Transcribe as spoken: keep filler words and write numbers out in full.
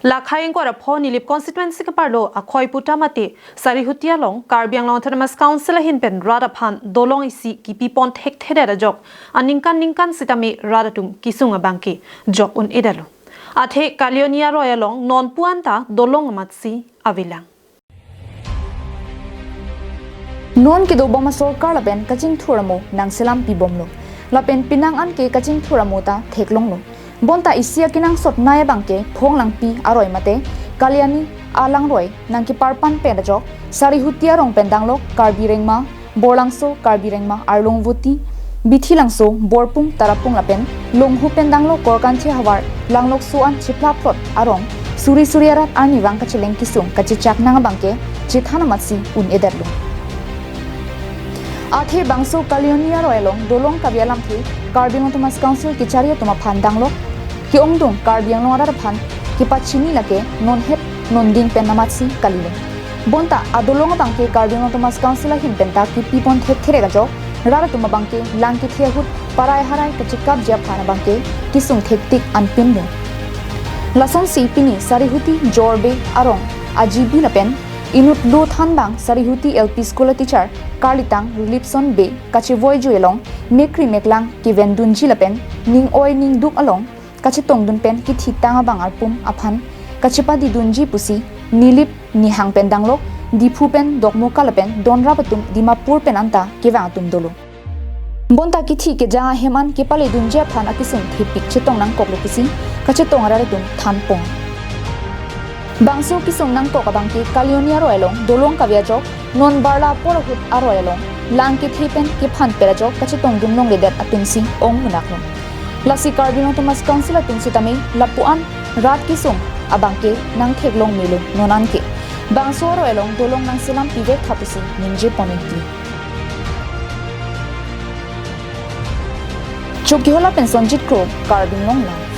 Lakhai ingkoi ra pho Nilip constituency keparlo Akhoiputa mate Sarihuti along Karbi Anglong Autonomous Council ahin pen rat aphan dolong isi kipipon thekthedet ajok aningkan ningkan sitame rat atum kesung abangke jok un-edetlo. Athe Kalioni aroi along nonpu anta dolong amatsi avelang. Non kedobom asorkar lapen kachingthur amo nangselam pibomlo. Lapen penang an ke kachingthur amo ta theklonglo. Bonta isi akenangsot nai abangke Phonglangpi aroi mate Kaliani alangroi nangkeparpan pen ajok Sarihuti arong pen danglok Karbi Rengma, Borlangso, Karbi Rengma, Arlongvoti, Bithilangso, Borpung, Tarapung lapen Longhu pen danglok Korkanthi havar langlokso an chiphlaphlot arong suri suri arat arnivang kacheleng kesung kachechak nang abangke chethan amatsi un-edetlo. Athe bangso Kalioni aroi along dolong kave alamthe Karbi Anglong Autonomous Council kechari atum aphan danglok ke-ongdung Karbi Anglong arat aphan kepachini lake non het non ding pen amatsi kalilo. Bonta adolong abangke Karbi Anglong Autonomous Council ahin pen ta kipipon thekthedet ajok rat atum abangke lang kethe ahut parai harai kachekapji aphan abangke kesung thektik anpinlo. Lasonsi pini Sarihuti Jorbe arong a-G B lapen inut lo thanbang Sarihuti L P School a-teacher Karlitang Rilipson Bey kachevoijui along mekri meklang kevendunji lapen ning oi ning duk along kachetongdun pen kithitang abang arpum aphan kachepadidunji pusi Nilip Nihang pen danglok Diphu pen Dokmoka lapen donrap atum Dimapur pen anta kevang atum dolo. Bonta kithi kejang ahem an kepaledunji aphan akesung thepik chetong nangkoklo pusi kachetong arat atum thanpon. Bangso kesung nangkok abangke Kalioni aroi along dolong kave ajok non barla apor ahut aroi along lang kethe pen kephan per ajok kachetongdun longledet atumsi ong munak lo. Lasi Karbi Anglong Autonomous Council atum sitame lapu-an rat kesung abangke nangtheklong melo non anke. Bangso aroi along dolong nangselam pivek tha pusi ningje pon ingti. Chokihola pen Sonjit Kro, Karbi Anglong Live.